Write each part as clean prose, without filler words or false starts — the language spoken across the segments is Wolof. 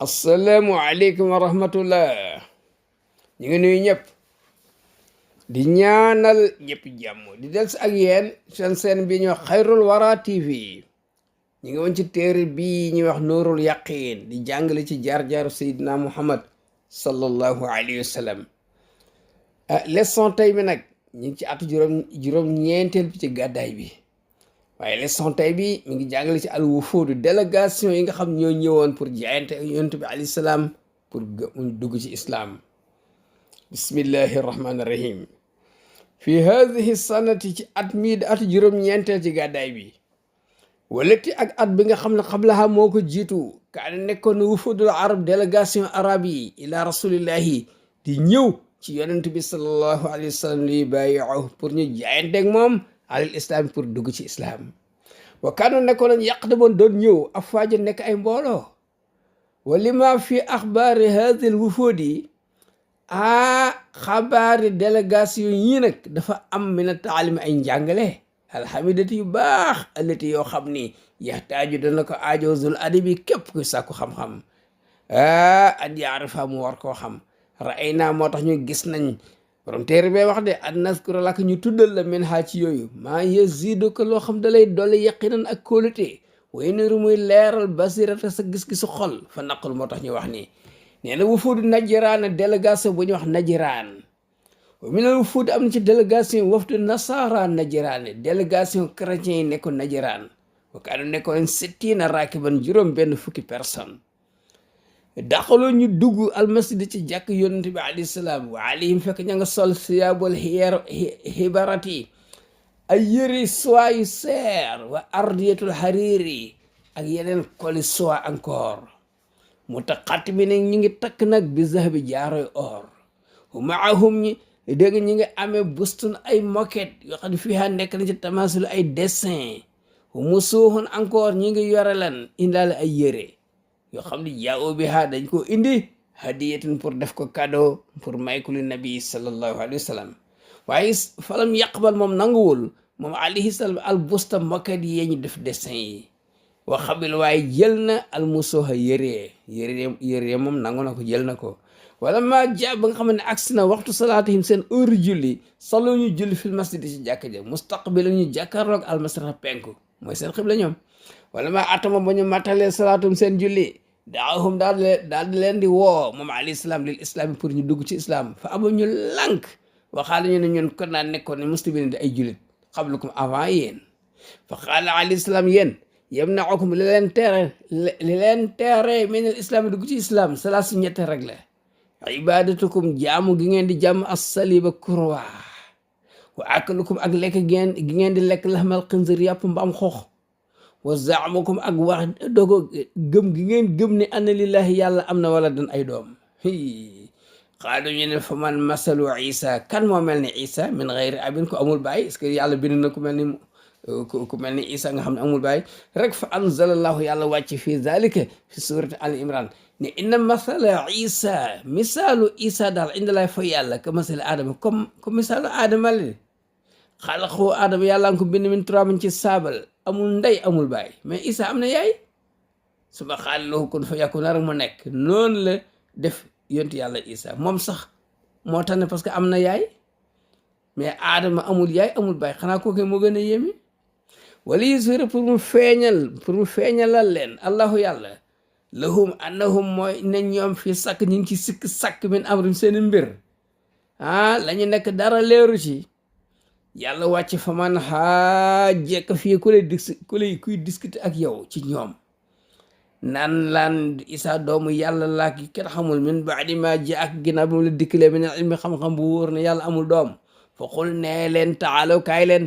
asalaamualeykum wa rahmatullah. ñu ngi nuyu ñëpp di ñaanal ñëpp jàmm di dels ak yéen seen bi ñuy wax xayrul wara tv. ñu ngi woon ci téere bii ñuy wax nuurul yaqin di jàngale ci jaar-jaaru sayidina muhammad sallallahu alayhi wa sallam. Leçon tey bi nag ñu ngi ci atu juróom-ñeenteel bi ci gàddaay bi, waaye leçon tey bi mi ngi jàngale ci al wufuudu délégation yi nga xam ñoo ñëwoon pour jaayante ak yonent bi alayhi salaam pour dugg ci islaam. bismillahi rahmaani rahim. fi hadihi sanati ci at mii di atu juróom-ñeenteel ci gàddaay bi, walati ak at bi nga xam ne xablaha moo ko jiitu, kaane nekkoon wufudul arab délégation arabe yi ila rasulillahi di ñëw ci yonent bi sallallahu alayhi wa sallam li bàyyiu pour ñu jaayanteeg moom alal islam pour dugg ci islam. wa kaanu nekkoon nañ yàq damoon doon ñëw afwaaja nekk ay mbooloo. wa lima fi axbaari hadil wufuudi xabaari délégation yii nag dafa am mina taalimi ay njàngale alhamidati yu baax allati yoo xam ni yaxtaaju dana ko aajo zul adabi képp kuy sàkku xam-xam an yaarifa mu war koo xam. ra'ayna moo tax ñu gis nañ borom téere bee wax de an naskura lak ñu tuddal la min haa ci yooyu maa yazidu ko loo xam dalay dolli yaqinan ak kóolute way niru muy leeral basirata sa gis-gisu xol fa naqul moo tax ñu wax nii. nee na wufuudu najiraan délégation bu ñu wax najiraan. wa minal wufuud am na ci délégation wafdu nasara najiraan délégation chrétien yi nekkoon najiraan. wa kaanu nekkoon sittiina raakiban juróom benn fukki personne. daxaloo ñu dugg almasjid ci jàkk yonent bi alayhi salaam wa alayhim fekk ña nga sol siyaabul xibarati ay yëri soie yu seer wa ardiyatul hariri ak yeneen koli soie encore. mutaqattimi ne ñi ngi takk nag bi zahabi jaaroy or. maahum ñi dégg ñi ngi amee bustun ay moquette yoo xam ne fii nekk na ci tamasul ay dessin. musuuxun encore ñi ngi yore lan indaale ay yëre yoo xam ne jaaw bi dañ ko indi hadiyatin pour def ko cadeau pour may ko li nabi sallallahu alayhi wa sallam. waaye falam yaqbal moom nanguwul moom alayhi salaam al busta moquette yi ñu def dessin yi. wa xabil waaye jël na al musuha yëree moom nangu na ko jël na ko. wala ma ja ba nga xam ne agsi na waxtu salaatihim seen heure julli salo ñu julli fil masjid ci jàkka ja mustaqbil ñu jàkkaarloog al masrah penku mooy seen xibla ñoom. wala ma atama ba ñu matalee salaatum seen julli daahum daal di leen di woo moom alayhi salaam lil islam pour ñu dugg ci islam. fa aba ñu lànk waxaala ñu ne ñun kon naa nekkoon ne muslimin di ay jullit xablukum avant yéen. fa qaala alayhi salaam yéen yamna'ukum li leen teere min al islam dugg ci islam salaas ñette rek la. ibadatukum jaamu gi ngeen di jàmm as-saliba kurwa wa akalukum ak lekk gi ngeen di lekk laxmal xinzir yàpp mbaam xoox. wa zaamukum ak wax dogo gëm gi ngeen gëm ne anna lillahi yàlla am na wala dan ay doom. xaalu ñu ne fa man masalu isa kan moo mel ni isa min gayri abin ko amul baay est-ce que yàlla bind na ku mel ni isa nga xam ne amul baay rek. fa anzalallahu yàlla wàcc fi zalika fi surati al imran ne inna masala isa misaalu isa daal indalaay fa yàlla ka masali aadama comme misaalu aadama la xalaqu aadama yàlla nga ko bind min turaabin ci saabal amul ndey amul baay mais isa am na yaay. suma xaalilahu kun fa yakun rek mu nekk noonu la def yontu yàlla isa moom sax moo tax ne parce que am na yaay mais aadama amul yaay amul baay xanaa kooku moo gën a yéeme. wala yusira pour mu feeñalal leen allahu yàlla lahum annahum mooy ne ñoom fii sàkk ñu ngi ci sikk sàkk min amrim seeni mbir la ñu nekk dara leeru ci. yàlla wàcc fa man jekk fii kuy discuter ak yow ci ñoom naan laan isa doomu yàlla laa ki kenn xamul min baadi ma ji ak ginnaaw bi mu la dikkalee min ilmi xam-xam bu wóor ne yàlla amul doom. fa qul nee leen taalaw kaay leen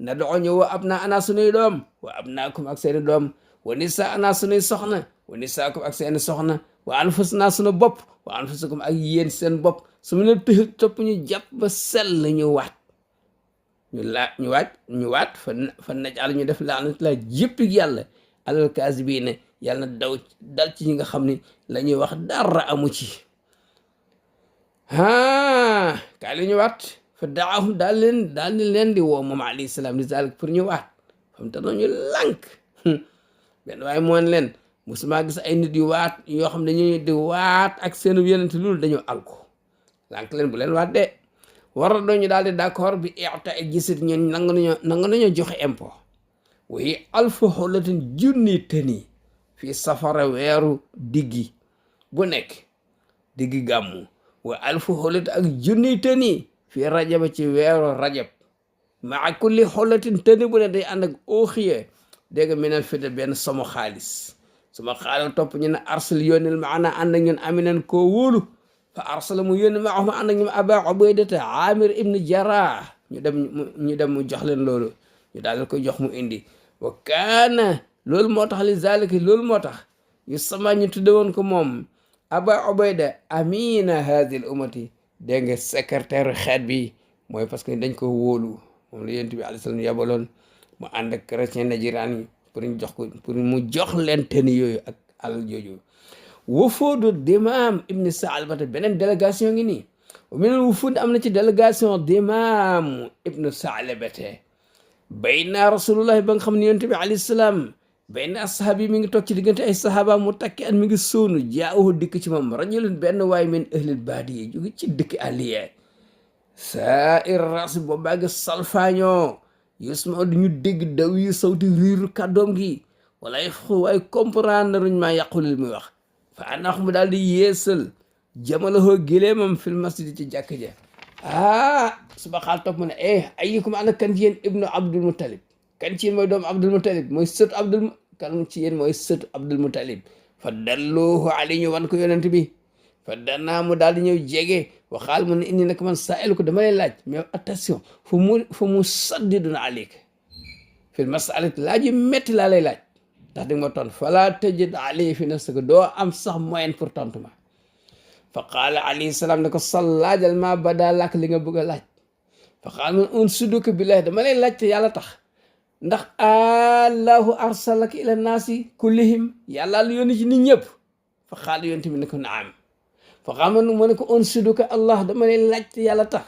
na doo ñu wa ab naa ana sunuy doom wa ab naakum ak seeni doom wa nisa ana sunuy soxna wa nisaakum ak seeni soxna wa anfus naa sunu bopp wa anfusakum ak yéen seen bopp su mu ne tëx topp ñu jàpp ba sell ñu waat ñu waat fa najal ñu def laanat la jëpp yàlla alal kaasibiina yàlla na dal ci ñi nga xam ni la ñuy wax dara amu ci. kaay la ñu waat fa daahum daal di leen di woo moom alayhi salaam li zalik pour ñu waat fam te ñu lànk benn waaye moon leen musuma gis ay nit yu waat yoo xam ne dañuy di waat ak seenu yonent loolu dañoo alku lànk leen bu leen waat de war a doñu daal di d'accord bi ita ay gisit ñun nangu nañoo joxe impôt wayi alfu xulatin junni tëni fii safara weeru diggi bu nekk diggi gàmmu wa alfu xulat ak junni tëni fii rajaba ci weeru rajab maa kulli xulatin tëni bu ne day ànd ak ooxiye dégg nga minal fidda benn sama xaalis topp ñu ne arsal yónnil maana ànd ak ñun aminan koo wóolu fa arsala mu yónni ma ma ànd ak ñoom aba ubaydata amir ibn jarah ñu dem mu jox leen loolu ñu daal ko jox mu indi wa kaana loolu moo tax li zalika loolu moo tax yu sama ñu tudde woon ko moom aba ubayda amina hadil ummati dégg nga secrétaire xeet bi mooy parce que dañ ko wóolu moom la yonent bi alayhi salaam yabaloon mu ànd ak chrétien najiraan yi pour mu jox leen teni yooyu ak alal jooju wufuudu dimaam ibni saalbata beneen délégation ngi nii mineen wufuud am na ci délégation dimaam ibnu saalbata bayna rasulullahi ba nga xam ne yonent bi alayhi salaam bayna ashaab yi mi ngi toog ci diggante ay sahaaba mu takki an mi ngi sóonu jaahu dikk ci moom rajulun benn waay min ahlil baadiya jóge ci dëkk àlliya saa'ir ras boobaa ngi salfaañoo yusma duñu dégg daw yi sawti riiru kàddoom gi wala yafqahu waaye comprendre ruñ maa yàqulil muy wax fa anax mu daal di yeesal jamalahoo géléemam fil masjid ci jàkk ja suba xaal topp mu ne ayyukum ana kan ci yéen ibnu abdul muttalib kan ci yéen mooy doomu abdul muttalib mooy sët abdul muttalib fa dalluhu ali ñu wan ko yonent bi fa danaa mu daal di ñëw jege waxaal mu ne indi nag man saa'il ko dama lay laaj mais attention fu mu saddidun alik fil masalati laaj yu métti laa lay laaj ndax di nga ma tontu fala tajid ali fi nafsika doo am sax moyen pour tontu ma fa qaala alayhi salaam ne ko sal laajal maa badaa lak li nga bëgg a laaj fa qaala man unsiduka billahi dama lay laaj te yàlla tax ndax allahu arsalaka ila naasi kullihim yàlla lu yónni ci nit ñëpp fa qaala yonent bi ne ko naam fa qaala mu ne ko unsiduka allah dama lay laaj te yàlla tax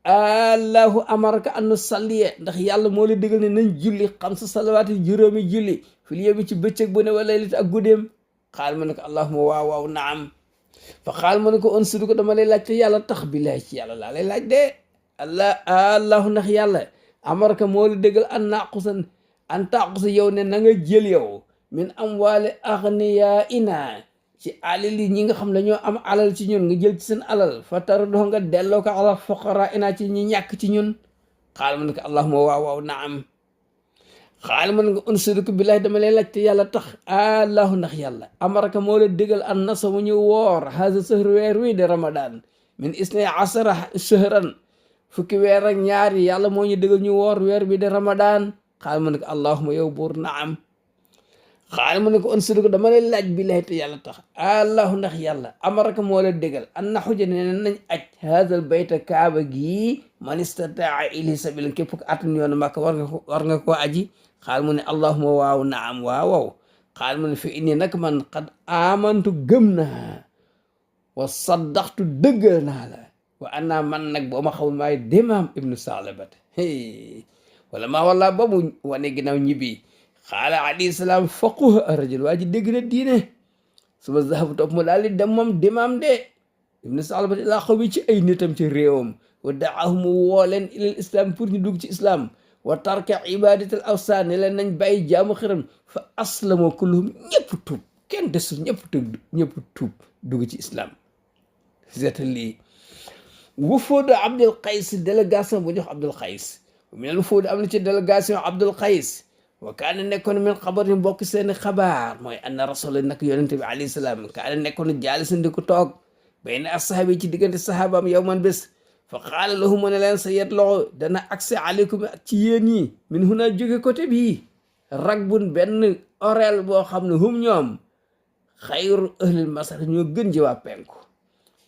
allahu amaraka an nusalliya ndax yàlla moo la digal ne nañ julli xamsa salawaati juróomi julli fil yawmi ci bëccëg bu ne wa laylit ak guddeem xaal ma ne ko allahuma waaw naam fa xaal ma ne ko unsiduka dama lay laaj te yàlla tax billahi ci yàlla laa lay laaj de allahu ndax yàlla amaraka moo la digal an taqusa yow ne na nga jël yow min amwaali aghniyaa ina ci alal yi ñi nga xam ne ñoo am alal ci ñun nga jël ci seen alal fa tarudoo nga delloo ko ala fuqara ina ci ñi ñàkk ci ñun xaal ma ne ko allahuma waaw naam xaal ma ne ko unsiduka billahi dama lay laaj te yàlla tax allahu ndax yàlla amaraka moo la digal an nasa mu ñu woor haza sahru weer wi de ramadan min isna asara shahran fukki weer ak ñaari yàlla moo ñu digal ñu woor weer bi de ramadan xaal ma ne ko allahuma yow buur naam xaal ma ne ko unsiduka dama lay laaj billahi te yàlla tax allahu ndax yàlla amaraka moo la digal an naxuja ne nañ aj haazal bayta kaaba gii man istataa ilayhi sabilan képp ko attan yoonu Makka war nga koo aji xaal mu ne allahuma waaw naam waaw xaal mu ne fi inni nag man qad amantu gëm naa wa saddaxtu dëggal naa la wa anna man nag boo ma xamul maay dimaam ibnu saalabat wala maa walla ba mu wane ginnaaw ñibbi xaala alayhi salaam faquha arrajul waa ji dégg na diine suma zahabu topp mu daal di dem moom dimaam de ibnu saalabat ilaa xaw bi ci ay nitam ci réewam wa daahum mu woo leen ilal islam pour ñu dugg ci islam wa tarka ibadatal awsaan ne leen nañ bàyyi jaamu xiram fa aslamo kulluhum ñëpp tuub kenn desul ñëpp tuub dugg ci islam seetal lii wufuudu abdul qays délégation bu jox abdul qays minel wufuud am na ci délégation abdul qays wa kaana nekkoon min xabar yi mbokk seeni xabaar mooy anna rasul nag yonente bi alayhi salaam kaana nekkoon jaalisan di ko toog bayna ashaab yi ci diggante sahabaam yow man bés fa qaala lahu mu ne leen sa yet loxo dana accès aleykum ak ci yéen yi min huna jóge côté bii ragbun benn orel boo xam ne hum ñoom xayru ahlil masar ñoo gën ji waa penku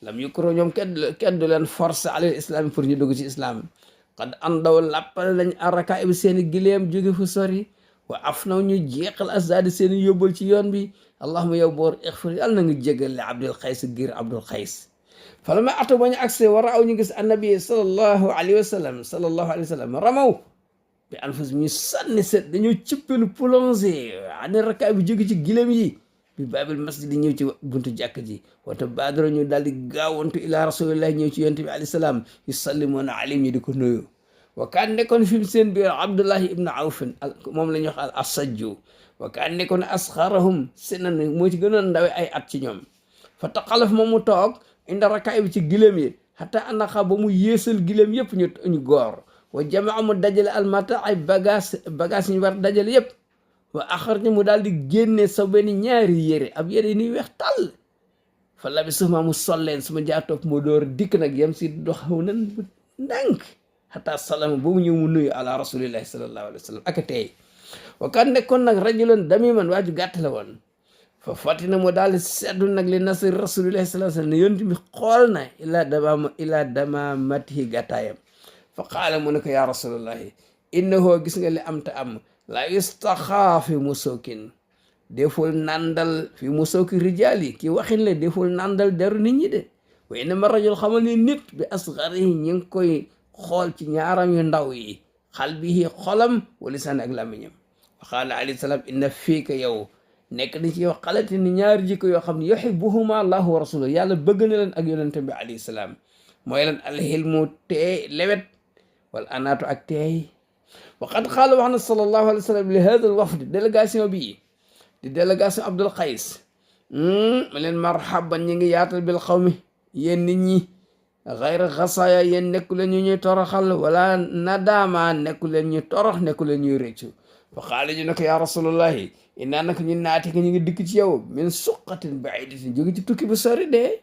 lam yukro ñoom kenn du leen force alal islam pour ñu dugg ci islam qad andaw lappal lañ araka bi seeni gileem jóge fu sori wa af naw ñu jeexal asdaadi seeni yóbbal ci yoon bi allahuma yow boor ixfir yàlla na nga jégal li abdul xays giir abdul xays fala ma ato bañu accès war aw ñu gis annabi sallallahu alayhi wa sallam ramaw bi anfus ñu sànni set dañoo cëppalu plongé ani raka bi jóge ci gileem yi bi baabil masjid ñëw ci buntu jàkk ji wata baadara ñu daal di gaawantu ila rasulillahi ñëw ci yonent bi alayhi salaam yusallimuuna alayhi ñi di ko nuyu wa kaan nekkoon fi seen biir abdullahi ibnu awfin moom la ñuy wax al asajju wa kaan nekkoon asxarahum sinan moo ci gënoon ndawe ay at ci ñoom fa taqalaf moom mu toog inda rakaay bi ci giléem yi xata anaxa ba mu yéesal giléem yëpp ñu góor wa jamaa mu dajale almata ay bagage ñu war dajale yëpp wa axar ñi mu daal di génne sa benn ñaari yére ab yére ni weex tàll fa labi suma mu solleen suma jaatoog mu door dikk nag yam si doxaw nan bu ndànk xata salama ba mu ñëw mu nuyu ala rasulillahi sallallahu alayhi wa sallam ak tey wa kan nekkoon nag rajulan damiman waaju gàtt la woon fa fatina mu daal di seddu nag li nasri rasulillahi sallallahu alayhi wa sallam ne yonent bi xool na ilaa damamatihi gàttaayam fa qaala mu ne ko ya rasulullahi innahu gis nga li am ta am la yustaxaa fi musookin deful nandal fi musooki rijaal yi ki waxin la deful nandal deru nit ñi de wa innama rajul xamal ni nit bi asgari ñi ngi koy xool ci ñaaram yu ndaw yi xalbihi xolam wa lisaan ak làmmiñam wa qaala alayhi salaam inna fiika yow nekk na ci yow xalati ni ñaari jikko yoo xam ne yuhibbuhuma allahu wa rasuluhu yàlla bëgg na leen ak yonente bi alayhi salaam mooy leen alxilmu teey lewet wal anaatu ak teey waqad qaala wax na sallallahu alayhi wa sallam li hada al wafd délégation bii di délégation Abdul Qays ma leen marhaban ñi ngi yaatal bil xawmi yéen nit ñi xayra xasaaya yéen nekku leen ñu ñuy toroxal wala nadama nekku leen ñu torox nekku leen ñuy réccu fa qaala ñu ne ko ya rasulullahi innaa naka ñu naati ka ñu ngi dikk ci yow min suqatin baidatin jóge ci tukki bu sori de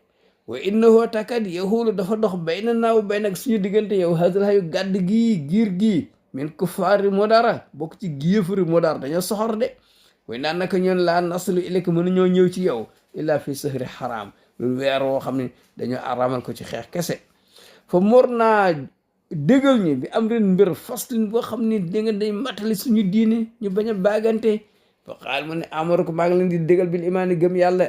wa innahu takat yahulu dafa dox bayna naaw bayna ak suñu diggante yow hadal hayu gàdd gii giir gii min kufaari modara bokk ci giifari modar dañoo soxor de way naan naka ñoon laa naslu ilayka mënuñoo ñëw ci yow illa fi sahri xaraam lu weer woo xam ne dañoo araamal ko ci xeex kese fa mor naa dégal ñu bi am ren mbir fastin boo xam ne da nga day matali suñu diine ñu bañ a baagante fa qaal mu ne amaru ko maa ngi leen di dégal bil imaani gëm yàlla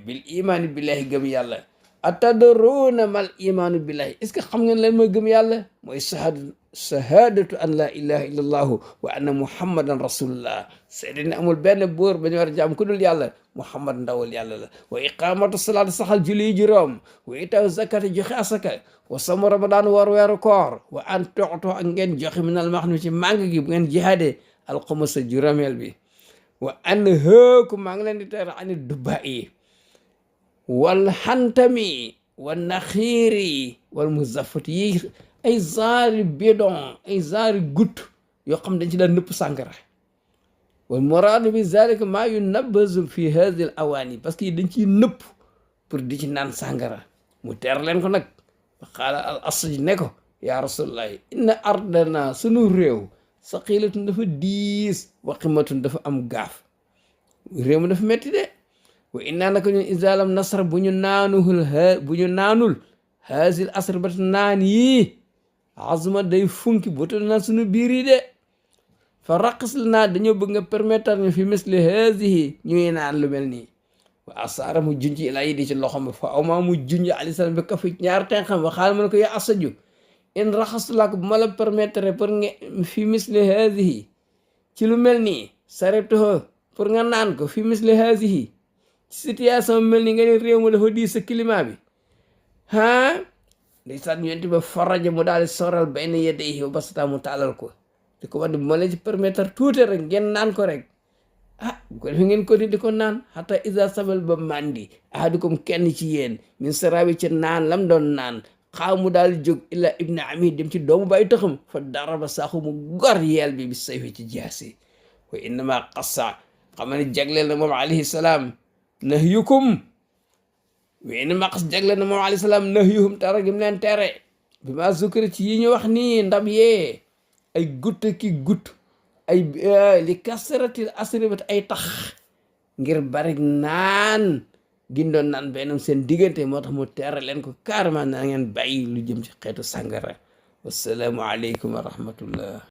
bil imaani billahi gëm yàlla atadruuna mal imaanu billahi est ce que xam ngeen lan mooy gëm yàlla mooy shahadatu an la ilaha illa allahu wa anna muhammadan rasulullah seede ne amul benn buur ba ñu war a jaam ku dul yàlla muhammad ndawal yàlla la wa iqamatu salaat saxal julli juróom wa itaaw zakati joxe asaka wa samu ramadan war weeru koor wa an toxto ak ngeen joxe minal max mi ci màng gi bu ngeen jihaade alxumasa juróomeel bi wa an hëeku maa ngi leen di tere ani dubba yi wal xantami wal naxiiri wal muzaffati yi ay zaari bidon ay zaari gutt yoo xam dañ ci daan nëpp sàngara wal muraadu bi zalika maa yunabbazu fi hadi al awaani parce que dañ ciy nëpp pour di ci naan sàngara mu teer leen ko nag fa qaala al asaj ne ko ya rasulullahi inna ardana sunu réew saqilatun dafa diis waqimatun dafa am gaaf réew mi dafa metti de wa innaa naka ñun isalam nasara bu ñu naanul hasil asr bat naan yii azuma day funki botul na sunu biir yi de fa raqis la naa dañoo bëgg nga permettre ñu fi misli haasihi ñuy naan lu mel nii wa asaara mu junj ilaa yi di ci loxom fa aw maa mu junj alayhi salaam bi ka fi ñaar tenxam wa xaal ma ne ko ya asaju in raxastu lak bu ma la permettre pour nga fi misli haasihi ci lu mel nii saretoho pour nga naan ko fi misli haasihi ci situation mel ni nga ne réew ma dafa diis sa climat bi ndeysaan yonent ba faraja mu daal di soral bayna yadayhi wa basata mu taalal ko di ko wax ne bu ma la ci permettre tuuti rek ngeen naan ko rek bu ko defee ngeen ko di ko naan hatta isa sabal ba mandi ahadukum kenn ci yéen min sarabi ci naan lam doon naan xaaw mu daal di jóg illa ibni ami dem ci doomu bàyyi taxam fa daraba saaxu mu gor yeel bi sayfi ci jaasi wa innama qassa xam ne jagleel na moom alayhi salaam nahyukum wéy na maqas jagle na moom alayhi salaam nahyuhum tere gi mu leen tere bi ma zukri ci yi ñu wax nii ndab yee ay gutt ki gutt ay li kasratil asribat ay tax ngir bari naan gindoon naan benn seen diggante moo tax mu tere leen ko carrément na ngeen bàyyi lu jëm ci xeetu sàngara wassalaamu aleykum wa rahmatullah